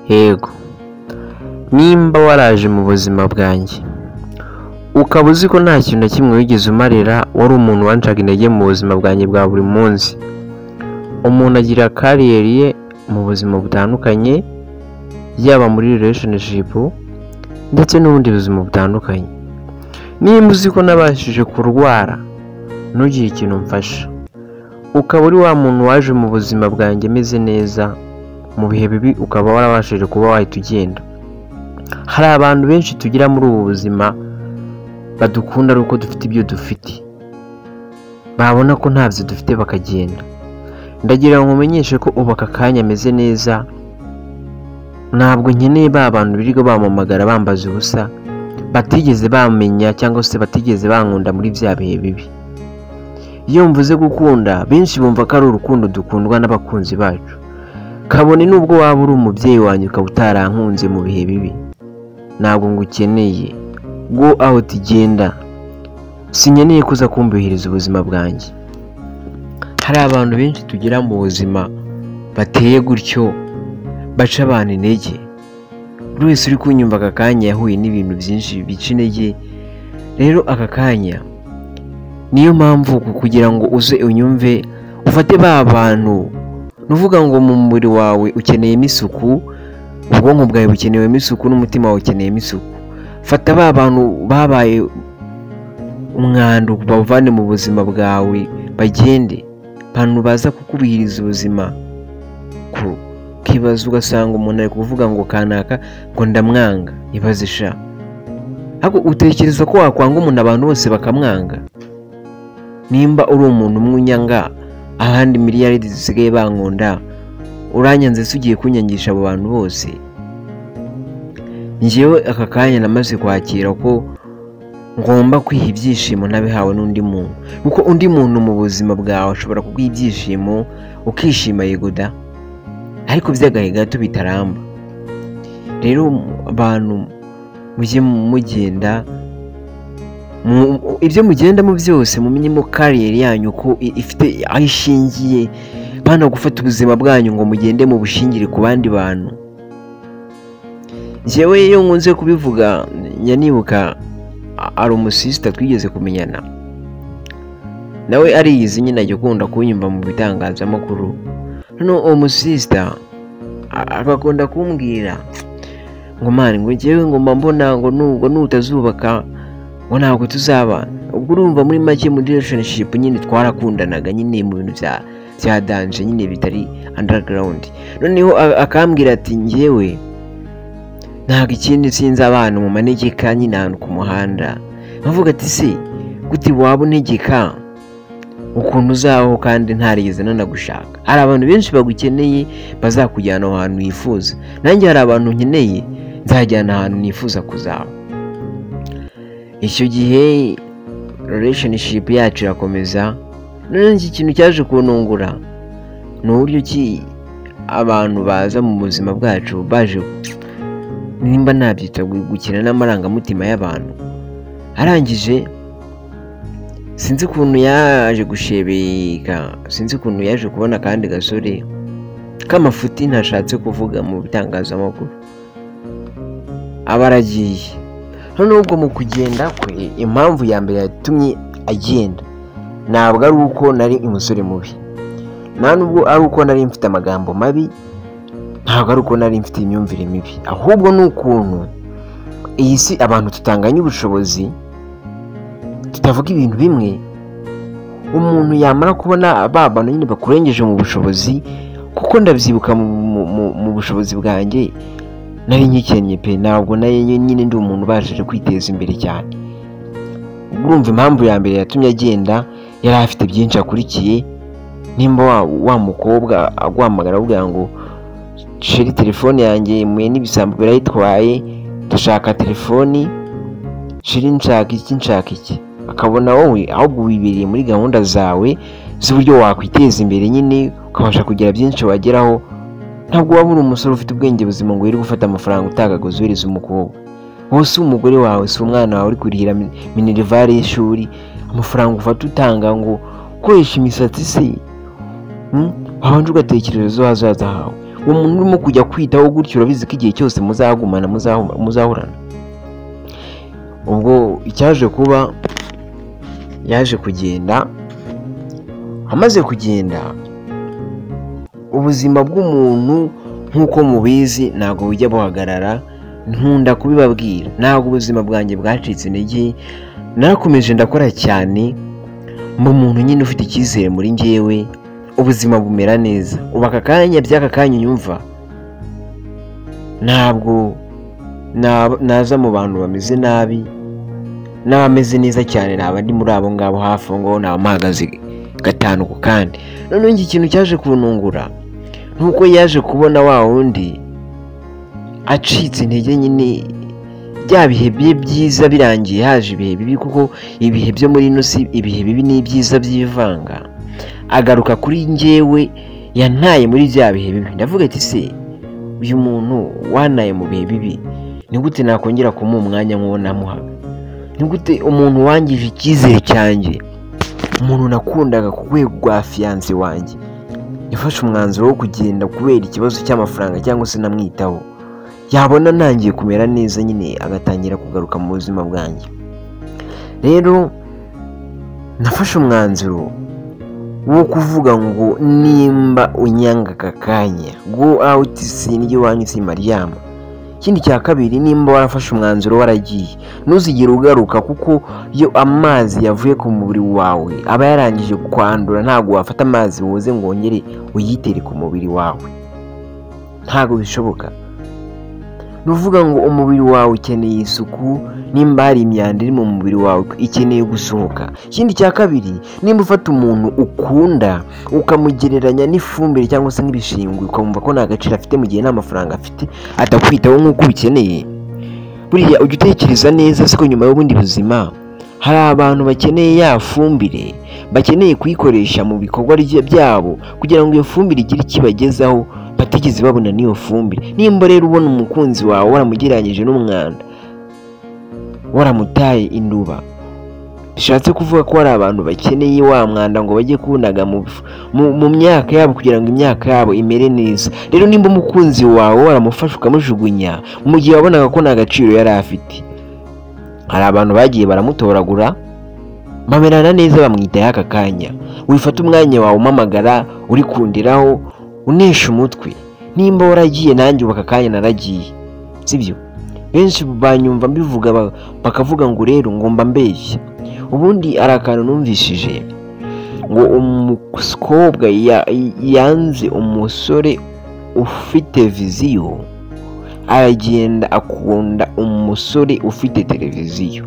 Yego, nimba waraje mu buzima bwanjye ukaba uzi ko nta kintu na kimwe wigeze umarira, wari umuntu wancaga intege mu buzima bwanjye bwa buri munsi. Umuntu agira career ye mu buzima butandukanye, yaba muri relationship ndetse n'ubundi buzima butandukanye. Nimba uzi ko nabashije kurwara ntugire ikintu umfasha, ukaba uri wa muntu waje mu buzima bwanjye ameze neza, mu bihe bibi ukaba warabashije kuba wahita ugenda. Hari abantu benshi tugira muri ubu buzima badukunda ari uko dufite ibyo dufite, babona ko ntabyo dufite bakagenda. Ndagira ngo nkumenyeshe ko ubu aka kanya ameze neza, ntabwo nkeneye ba bantu birirwa bampamagara bambaza ubusa, batigeze bamenya cyangwa se batigeze bankunda muri bya bihe bibi. Iyo mvuze gukunda, benshi bumva ko ari urukundo dukundwa n'abakunzi bacu. Kabone nubwo waba uri umubyeyi wanjye ukaba utarankunze mu bihe bibi, ntabwo ngukeneye. Go out, genda. Sinkeneye kuza kumbihiriza ubuzima bwanjye. Hari abantu benshi tugira mu buzima bateye gutyo, baca abantu intege. Buri wese uri kunyumva aka kanya yahuye n'ibintu byinshi bica intege. Rero aka kanya niyo mpamvu kugira ngo uze unyumve, ufate ba bantu, nuvuga ngo mu mubiri wawe ukeneyemo isuku, ubwonko bwawe bukenewemo isuku n'umutima wawe ukeneyemo isuku. Fata ba bantu babaye umwanda bawuvane mu buzima bwawe bagende. Abantu baza kukubihiriza ubuzima, ukibaza ugasanga umuntu ari kuvuga ngo kanaka ngo ndamwanga, ibaze sha. Ariko utekereza ko wakwanga umuntu abantu bose bakamwanga? Nimba uri umuntu umwe unyanga, ahandi miliyaridi zisigaye bankunda, uranyanze se ugiye kunyangisha abo bantu bose? Njyewe aka kanya namaze kwakira ko ngomba kwiha ibyishimo ntabihawe n'undi muntu, kuko undi muntu mu buzima bwawe ashobora kuguha ibyishimo ukishima, yego da, ariko by'agahe gato bitaramba. Rero abantu mujye mugenda ibyo mugendamo byose mumenyemo career yanyu ko ifite aho ishingiye, bana gufata ubuzima bwanyu ngo mugende mu bushingire ku bandi bantu. Njyewe iyo nkunze kubivuga njya nibuka ari umusisita twigeze kumenyana nawe, ariyizi nyine, ajya akunda kunyumva mu bitangazamakuru. Noneho uwo musisita agakunda kumbwira ngo man, ngo njyewe ngo mba mbona ngo nubwo nutazubaka ngo ntabwo tuzabana. Ubwo urumva muri make muri relationship nyine twarakundanaga nyine mu bintu bya danger nyine bitari underground. Noneho akambwira ati njyewe ntabwo ikindi sinzi abantu mu manegeka nyine ahantu ku muhanda. Nkavuga ati se gute waba untegeka ukuntu uzabaho kandi ntarigeze nanagushaka? Hari abantu benshi bagukeneye bazakujyana aho hantu wifuza, nanjye hari abantu nkeneye nzajyana ahantu nifuza kuzaba. Icyo gihe relationship yacu irakomeza. Noneho iki kintu cyaje kuntungura ni uburyo ki abantu baza mu buzima bwacu baje, nimba nabyita gukina n'amarangamutima y'abantu. Arangije sinzi ukuntu yaje gushebeka, sinzi ukuntu yaje kubona akandi gasore k'amafuti ntashatse kuvuga mu bitangazamakuru, aba aragiye. Noneho ubwo mu kugenda kwe, impamvu ya mbere yatumye agenda ntabwo ari uko nari umusore mubi, nta nubwo ari uko nari mfite amagambo mabi, ntabwo ari uko nari mfite imyumvire mibi, ahubwo ni ukuntu iyi si abantu tutanganya ubushobozi, tutavuga ibintu bimwe. Umuntu yamara kubona ba bantu nyine bakurengeje mu bushobozi, kuko ndabyibuka mu bushobozi bwanjye nari nkikennye pe, ntabwo nari nyine ndi umuntu ubashije kwiteza imbere cyane. Ubwo urumva impamvu ya mbere yatumye agenda, yari afite byinshi akurikiye. Nimba wa mukobwa aguhamagara avuga ngo chéri, telefone yanjye muye n'ibisambo birayitwaye, ndashaka telefoni, chéri nshaka iki nshaka iki, akabona wowe ahubwo wibereye muri gahunda zawe z'uburyo wakwiteza imbere nyine ukabasha kugira byinshi wageraho. Ntabwo waba uri umusore ufite ubwenge buzima ngo wirirwe ufata amafaranga utagaguza uhereza umukobwa. Wowe si umugore wawe, si umwana wawe uri kurihira minerval y'ishuri, amafaranga ufata utanga ngo ukoresha imisatsi se, wabanje ugatekereza ejo hazaza hawe. Uwo muntu urimo kujya kwitaho gutyo, urabizi ko igihe cyose muzagumana, muzahorana. Ubwo icyaje kuba, yaje kugenda. Amaze kugenda, ubuzima bw'umuntu nk'uko mubizi ntabwo bujya buhagarara. Nkunda kubibabwira, ntabwo ubuzima bwanjye bwacitse intege, narakomeje ndakora cyane, mu muntu nyine ufite icyizere muri njyewe, ubuzima bumera neza. Ubu aka kanya, by'aka kanya unyumva, ntabwo naza mu bantu bameze nabi n'abameze neza cyane, naba ndi muri abo ngabo hafi aho ngaho, naba mpahagaze gatanu ku kandi. Noneho iki kintu cyaje kuntungura nuko yaje kubona wa wundi acitse intege nyine, bya bihe bye byiza birangiye haje ibihe bibi, kuko ibihe byo muri ino si, ibihe bibi n'ibyiza byivanga. Agaruka kuri njyewe yantaye muri bya bihe bibi. Ndavuga ati: "Se uyu muntu wantaye mu bihe bibi, ni gute nakongera kumuha umwanya nk'uwo namuhaga? Ni gute umuntu wangije icyizere cyanjye, umuntu nakundaga ku rwego rwa fiancé wanjye, yafashe umwanzuro wo kugenda kubera ikibazo cy'amafaranga cyangwa se namwitaho, yabona ntangiye kumera neza nyine agatangira kugaruka mu buzima bwanjye?" Rero nafashe umwanzuro wo kuvuga ngo nimba unyanga aka kanya, go out, sindya iwanyu simaryama. Ikindi cya kabiri, nimba warafashe umwanzuro waragiye, ntuzigere ugaruka, kuko iyo amazi yavuye ku mubiri wawe aba yarangije kwandura. Ntabwo wafata amazi woze ngo wongere uyitere ku mubiri wawe, ntabwo bishoboka. Ni ukuvuga ngo umubiri wawe ukeneye isuku, nimba hari imyanda iri mu mubiri wawe ikeneye gusohoka. Ikindi cya kabiri, nimba ufata umuntu ukunda ukamugereranya n'ifumbire cyangwa se n'ibishingwe, ukamva ko nta gaciro afite mu gihe nta mafaranga afite, atakwitaho nk'uko ubikeneye, buriya ujya utekereza neza siko nyuma y'ubundi buzima hari abantu bakeneye ya fumbire, bakeneye kuyikoresha mu bikorwa byabo kugira ngo iyo fumbire igire icyo ibagezaho batigeze babona n'iyo fumbire. Nimba rero ubona umukunzi wawe waramugereranyije n'umwanda, waramutaye induba, bishatse kuvuga ko hari abantu bakeneye wa mwanda ngo bajye kuwunaga mu myaka yabo kugira ngo imyaka yabo imere neza. Rero nimba umukunzi wawe waramufashe ukamujugunya mu gihe wabonaga ko nta gaciro yari afite, hari abantu bagiye baramutoragura bamerana neza, bamwitayeho aka kanya. Wifata umwanya wawe umamagara urikundiraho unesha umutwe. Nimba waragiye, nanjye ubu aka kanya naragiye, sibyo? Benshi banyumva mbivuga bakavuga ngo rero ngomba mbeshya. Ubundi hari akantu numvishije ngo umukobwa yanze umusore ufite vision, aragenda akunda umusore ufite televiziyo.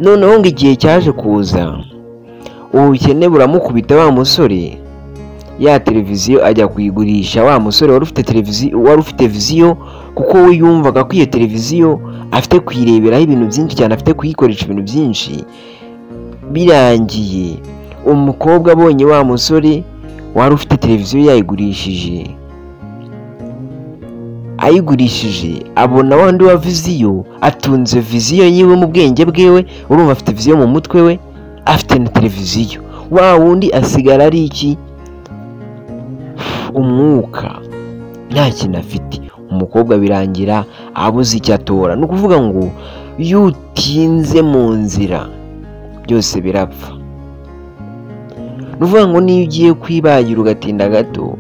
Noneho ngo igihe cyaje kuza, ubukene buramukubita, wa musore ya televiziyo ajya kuyigurisha, wa musore wari ufite televiziyo, wari ufite vision, kuko we yumvaga ko iyo televiziyo afite kuyireberaho ibintu byinshi cyane, afite kuyikoresha ibintu byinshi. Birangiye umukobwa abonye wa musore wari ufite televiziyo yayigurishije, ayigurishije abona wa wundi wa vision atunze vision yiwe mu bwenge bwiwe. Urumva afite vision mu mutwe we, afite na televiziyo. Wa wundi asigara ari iki? Umwuka, nta kintu afite. Umukobwa birangira abuze icyo atora. Ni ukuvuga ngo iyo utinze mu nzira byose birapfa. Ni ukuvuga ngo niyo ugiye kwibagira ugatinda gato,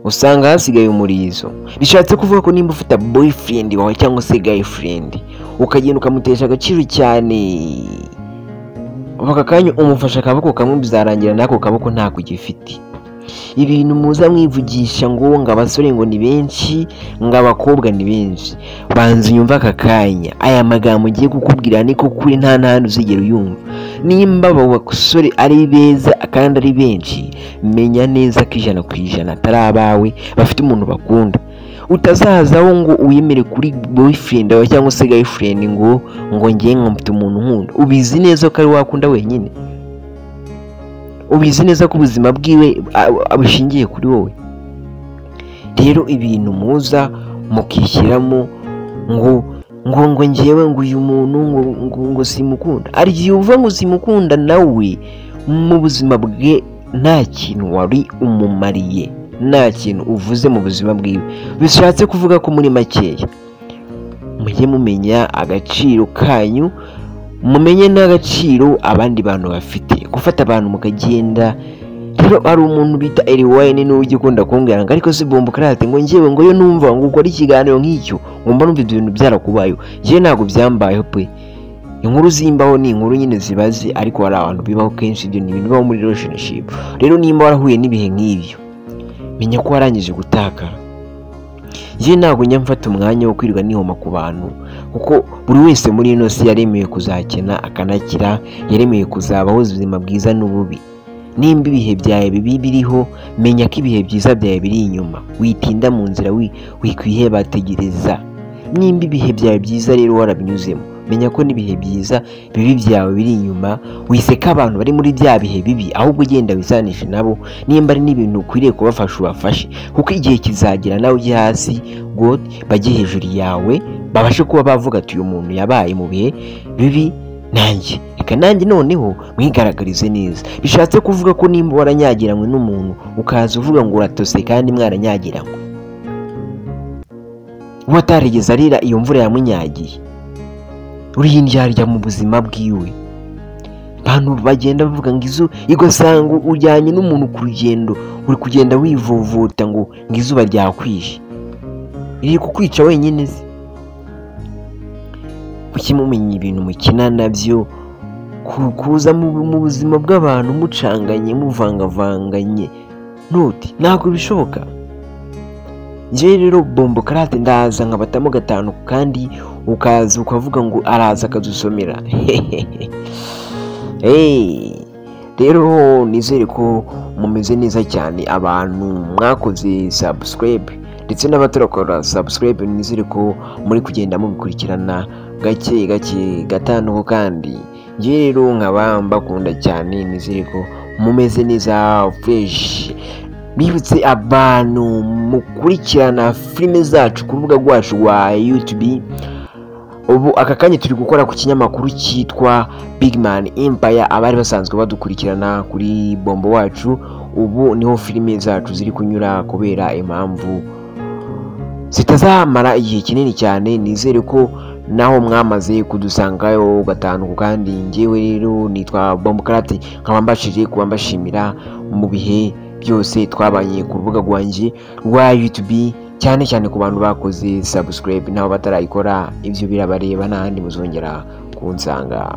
usanga hasigaye umurizo. Bishatse kuvuga ko nimba ufite boyfriend wawe cyangwa se girlfriend, ukagenda ukamutesha agaciro cyane, aka kanya umufashe akaboko kamwe, bizarangira n'ako kaboko ntako ugifite. Ibintu muza mwivugisha ngo abasore ngo ni benshi, ngo abakobwa ni benshi, banza unyumve aka kanya. Aya magambo ugiye kukubwira niko kuri, nta n'ahandi uzigera uyumva. Nimba abo basore ari beza kandi ari benshi, menya neza ko 100% atari abawe, bafite umuntu bakunda. Utazazaho ngo wiyemere kuri boyfriend wawe cyangwa se girlfriend ngo ngiye ngo mfite umuntu nkunda. Ubizi neza ko ari wakunda wenyine, ubizi neza ko ubuzima bwiwe bushingiye kuri wowe. Rero ibintu muza mukishyiramo ngo ngewe ngo uyu muntu ngo simukunda, hari igihe uvuga ngo simukunda, nawe mu buzima bwe nta kintu wari umumariye. nta kintu uvuze mu buzima bwiwe. Bishatse kuvuga ko muri makeya mujye mumenya agaciro kanyu, mumenye n'agaciro abandi bantu bafite. Gufata abantu mukagenda. Rero hari umuntu bita Eriwayini niwe ujya ukunda kumbwira ngo ariko si Bombo Karate, ngo njyewe ngo yo numva ngo ukora ikiganiro nk'icyo ngo mba numva ibyo bintu byarakubayeho. Njyewe ntabwo byambayeho pe. Inkuru zimbaho ni inkuru nyine zibaze, ariko hari abantu bibaho kenshi, ibyo ni ibintu bibaho muri relationship. Rero nimba warahuye n'ibihe nk'ibyo, menya ko warangije gutakara. Njyewe ntabwo njya mfata umwanya wo kwirirwa nihoma ku bantu, kuko buri wese muri ino si yaremewe kuzakena akanakira, yaremewe kuzabaho ubuzima bwiza n'ububi. Nimba ibihe byawe bibi biriho, menya ko ibihe byiza byawe biri inyuma. Witinda mu nzira, wikwiheba, tegereza. Nimba ibihe byawe byiza rero warabinyuzemo, menya ko n'ibihe byiza bibi byawe biri inyuma. Wiseka abantu bari muri bya bihe bibi, ahubwo ugenda wisanishe nabo. Nimba ari n'ibintu ukwiriye kubafasha ubafashe, kuko igihe kizagera nawe ujye hasi, God bajye hejuru yawe, babashe kuba bavuga ati uyu muntu yabaye mu bihe bibi, nanjye reka nanjye noneho mwigaragarize neza. Bishatse kuvuga ko nimba waranyagiranywe n'umuntu ukaza uvuga ngo uratose kandi mwaranyagiranywe, uba atarigeze arira iyo mvura yamunyagiye, uri indyarya mu buzima bwiwe. Abantu bagenda bavuga ngo izuba, ugasanga ujyanye n'umuntu ku rugendo, uri kugenda wivovota ngo izuba ryakwishe, riri kukwica wenyine se. Kuki mumenya ibintu mukina nabyo, kuza mu buzima bw'abantu mucanganye, muvangavanganye, ntuti ntabwo bishoboka. Njyewe rero Bombo Karate ndaza nkabatamo gatanu, kandi ukaza ukavuga ngo araza akadusomera. Rero nizere ko mumeze neza cyane, abantu mwakoze subscribe ndetse n'abatarakora subscribe, nizere ko muri kugenda mubikurikirana gake gake gatanu. Kandi njyewe rero nkaba mbakunda cyane, nizere ko mumeze neza fresh. Bibutse abantu mukurikirana filime zacu ku rubuga rwacu rwa YouTube, ubu aka kanya turi gukora ku kinyamakuru cyitwa Big Man Empire. Abari basanzwe badukurikirana kuri Bombo wacu, ubu niho filime zacu ziri kunyura kubera impamvu zitazamara igihe kinini cyane. Nizere ko naho mwamaze kudusangayo gatanu. Kandi njyewe rero nitwa Bombo Karate, nkaba mbashije kuba mbashimira mu bihe byose twabanye ku rubuga rwanjye rwa YouTube, cyane cyane ku bantu bakoze subscribe, nabo batarayikora ibyo birabareba, n'ahandi muzongera kunsanga.